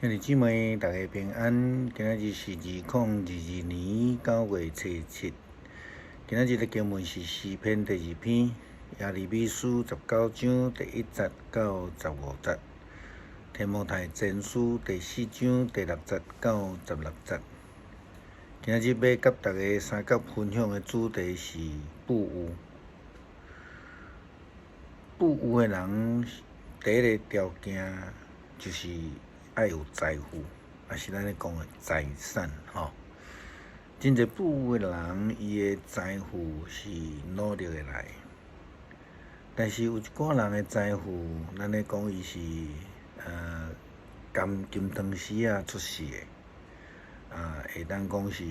兄弟姊妹，大家平安。今仔日是2022年9月初7。今仔日的經文是詩篇第二篇，耶利米書19章第1節到15節，提摩太前書第四章第六節到16節。今仔日欲佮大家相佮分享的主題是富有。富有的人，第一個條件就是愛有財富，抑是咱咧講的財產吼。真濟富有的人，伊的財富是努力的來，但是有一寡人的財富，咱咧講伊是含金湯匙仔出世的，會當講是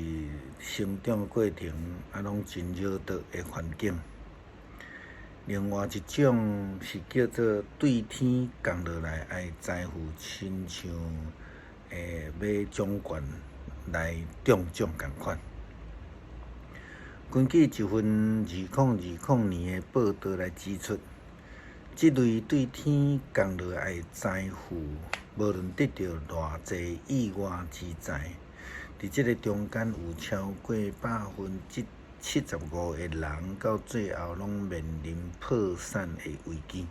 成長過程攏真繞道的環境。另外一種是叫做對天降落來的財富，親像買獎券來中獎仝款。根據一份2020年的報道來指出，這類對天降落來的財富，無論得著偌濟意外之財，佇這个中間有超過75%的人，到最後攏面臨破產的危機。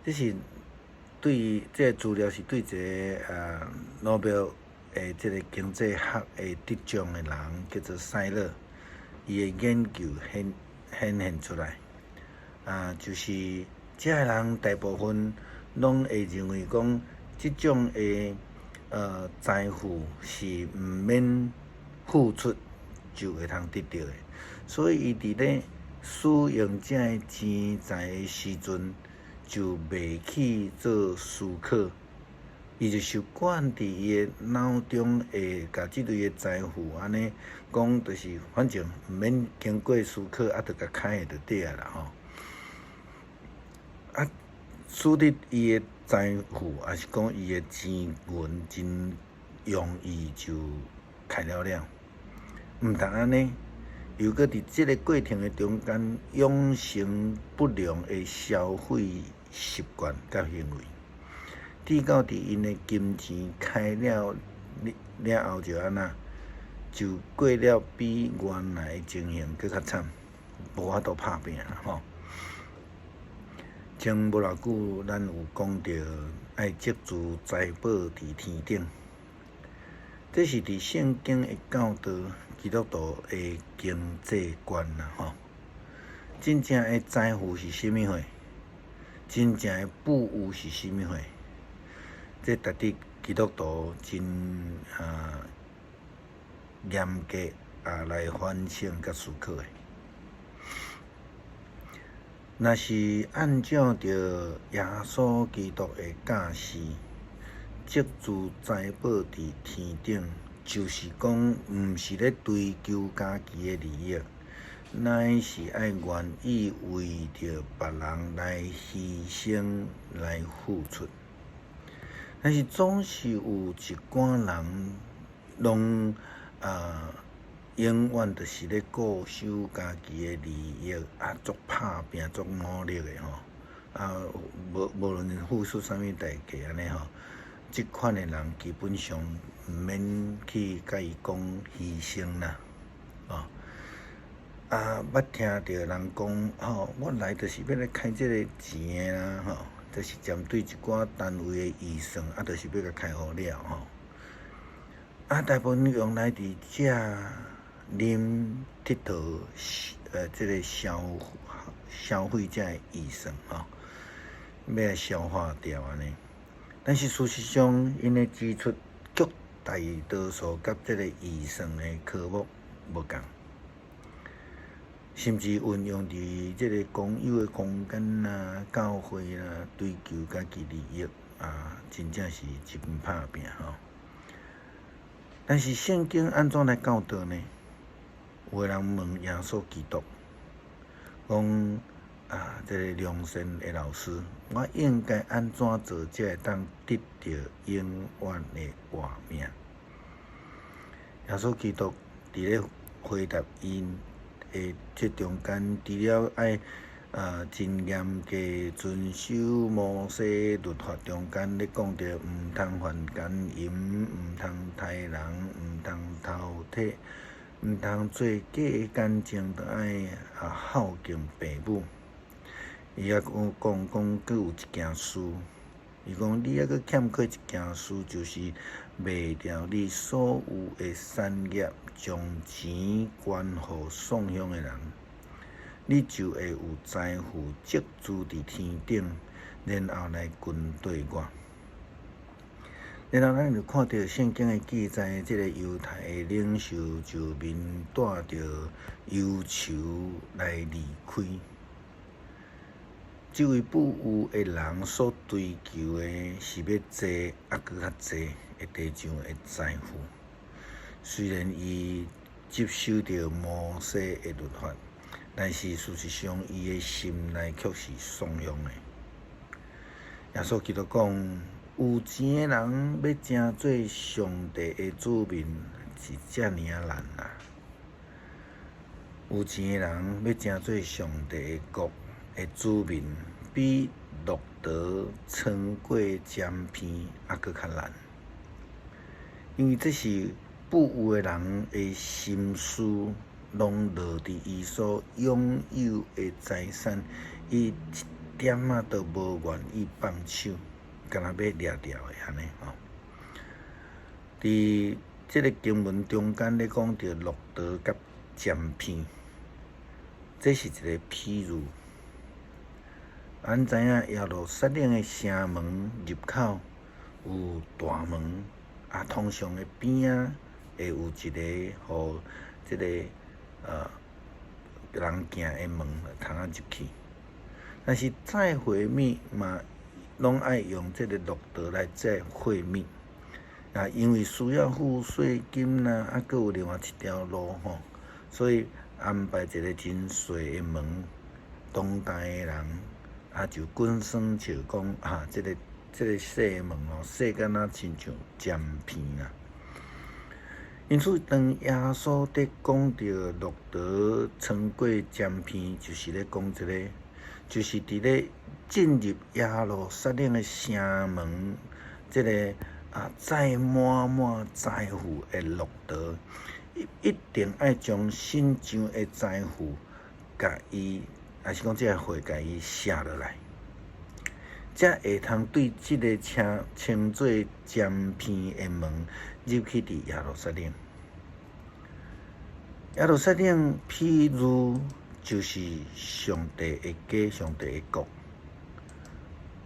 這是對這个資料是對一个諾貝爾的這个經濟學的得獎的人，叫做賽勒，伊的研究顯顯現出來。就是這个人大部分攏會認為講，這種的財富是毋免付出就會通得著的，所以伊佇咧使用這个錢財的時陣，就袂去做思考，伊就習慣佇伊的腦中會共這類的財富按呢講，就是反正毋免經過思考，就共開就對啊啦吼。使得伊的財富，抑是講伊的錢銀真容易就開了了。毋但按呢，又閣佇這个過程的中間養成不良的消費習慣佮行為，直到佇𪜶的金錢開了了後就按怎，就過了比原來的情形閣較慘，無法度拍拚啦吼。前無偌久，咱有講著愛積聚財寶佇天頂，這是佇聖經的教導，基督徒的經濟觀啦吼。真正的財富是啥物貨？真正的富有是啥物貨？這值得基督徒真嚴格來反省佮思考的。若是按照著耶穌基督的教示，積聚財寶佇天頂，就是講，毋是咧追求家己的利益，乃是愛願意為著別人來犧牲、來付出。但是總是有一寡人，攏永遠就是咧顧守家己的利益，足拍拚、足努力的吼，無無論付出啥物代價按呢吼，這款的人基本上毋免去共伊講犧牲啦，哦，捌聽著人講吼，我來就是欲來開這个錢的啦，吼，就是針對一寡單位的預算，就是欲共開予了吼，大部分用來佇食、啉、𨑨迌，這个消消費這个預算吼，欲來消化掉按呢。但是事實上，𪜶的支出絕大多數佮這个預算的科目無仝，甚至運用佇這个公有的空間啦、教會啦，追求家己利益，真正是真拍拚吼。但是聖經按怎來教導呢？有的人問耶穌基督，講這个良善的老師，我應該按怎做才會當得著永遠的活命？耶穌基督佇咧回答𪜶的這中間，除了愛真嚴格遵守摩西律法中間咧講著毋通犯姦淫，毋通刣人，毋通偷提，毋通做假見證，都愛孝敬父母。伊猶閣講講，閣有一件事，伊講你猶閣欠缺一件事，就是賣掉你所有的產業，將錢捐予喪鄉的人，你就會有財富積聚佇天頂，然後來跟綴我。然後咱就看著聖經的記載，這個猶太的領袖就面帶著憂愁來離開。這位富有的人所追求的是欲濟，猶閣較濟的地上的財富。雖然伊接受著摩西的律法，但是事實上伊的心內卻是喪鄉的。耶穌基督講，有錢的人欲成做上帝的子民是遮爾仔難啊！有錢的人欲成做上帝的國的子民，比駱駝穿過針鼻猶閣較難，因為這是富有的人的心思攏落佇伊所擁有的財產，伊一點仔都無願意放手，敢若欲掠著的按呢吼。佇這个經文中間咧講著駱駝佮針鼻，這是一个譬喻。咱知影耶路撒冷的城門入口有大門，通常的邊仔會有一个予這个人行的門通仔入去。但是載貨物嘛，攏愛用這个駱駝來載貨物。因為需要付稅金啦，閣有另外一條路吼，所以安排一个真細的門，當代的人就滾耍笑講啊，這个細門哦，細敢若親像針鼻啦。因此，當耶穌佇講著駱駝穿過針鼻，就是咧講這个，就是佇咧進入耶路撒冷的城門，這个載滿滿財富的駱駝，一定愛將身上的財富，共伊，抑是講這个貨共伊卸落來，才會通對這个稱做針鼻的門入去佇耶路撒冷。耶路撒冷譬喻就是上帝的家，上帝的國。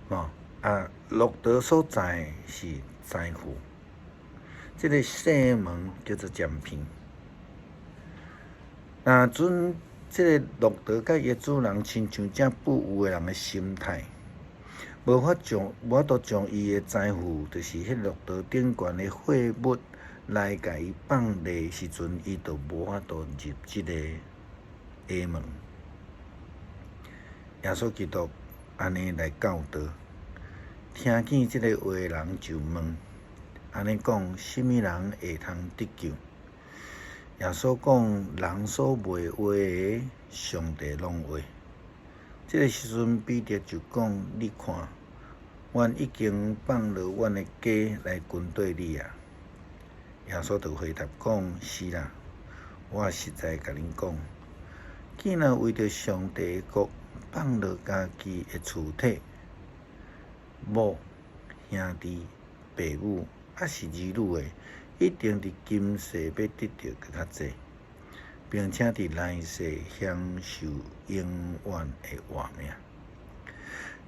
吼駱駝所載是財富，這个細門叫做針鼻。若陣這个駱駝佮伊的主人親像遮富有的人的心態，無法度將伊的財富，就是彼駱駝頂懸的貨物來共伊放下時陣，伊就無法度入這个下門。耶穌基督按呢來教導，聽見這个話的人就問：按呢講，啥物人會通得救？耶穌講：人所袂有的，上帝攏有。這个時陣，彼得就講：你看，阮已經放落阮的家來跟綴你啊！耶穌就回答講：是啦，我實在共恁講，囝若為著上帝的國放落家己的厝體、某、兄弟、爸母，抑是兒女的，一定佇今世欲得著閣較濟，並且佇來世享受永遠的活命。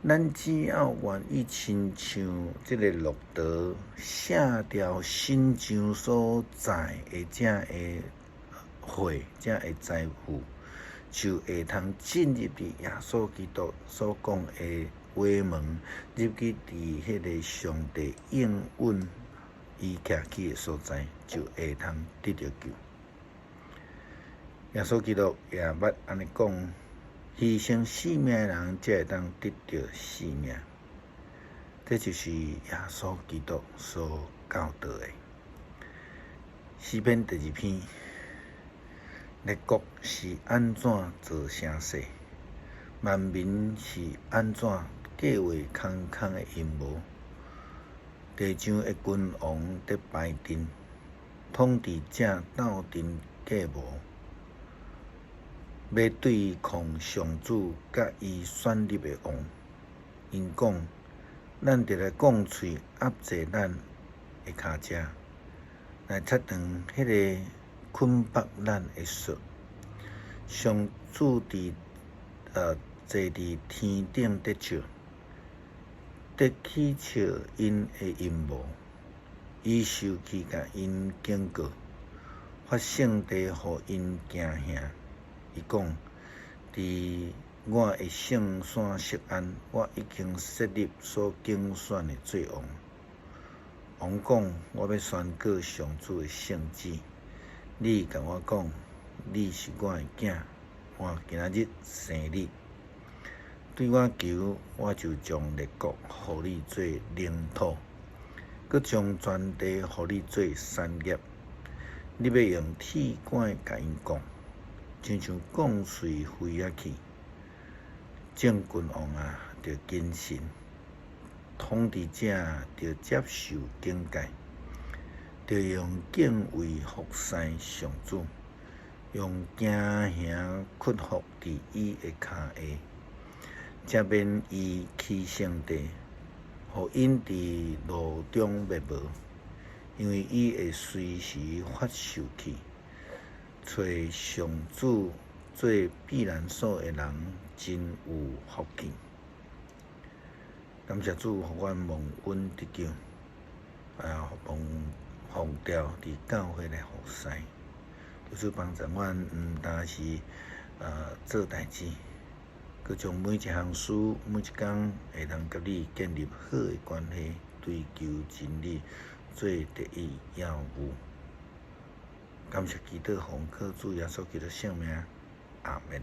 咱只要願意親像這个駱駝卸掉身上所載的這个貨、這个財富，就會通進入佇耶穌基督所講的話門，入去佇彼个上帝應允伊徛起的所在，就會通得著救。耶穌基督也捌按呢講：犧牲性命的人，才會當得著性命。這就是耶穌基督所教導的。詩篇第二篇，列國是按怎做聲勢？萬民是按怎計劃空空的陰謀？地上的君王佇排陣，統治者鬥陣計謀，欲對抗上主佮伊選立的王。𪜶講：咱著來摃喙壓制咱的跤跡，來切斷彼个捆縛咱的索。上主坐佇天頂佇笑，佇起笑𪜶的陰謀。伊受氣共𪜶警告，發聖地予𪜶驚嚇。伊講：佇我的聖山錫安，我已經設立所揀選的做王。王講：我欲宣告上主的聖旨。你共我講：你是我的囝，我今仔日生你。對我求，我就將列國予你做領土，閣將全地予你做產業。你欲用鐵桿共𪜶摃，親像摃碎灰仔去。眾君王啊，著謹慎；統治者著接受警戒，著用敬畏服侍上主，用驚嚇屈服佇伊的跤下，才免伊去聖地，予𪜶佇路中滅無。因為伊會隨時發受氣，揣上主做避難所的人真有福氣。感謝主，予阮蒙恩得救，啊，蒙召佇教會來服侍，求主幫助阮，毋單是做代誌，閣將每一項事、每一工會當佮你建立好的關係，追求真理做第一要務。感謝基督，奉靠主耶穌基督聖名，阿門。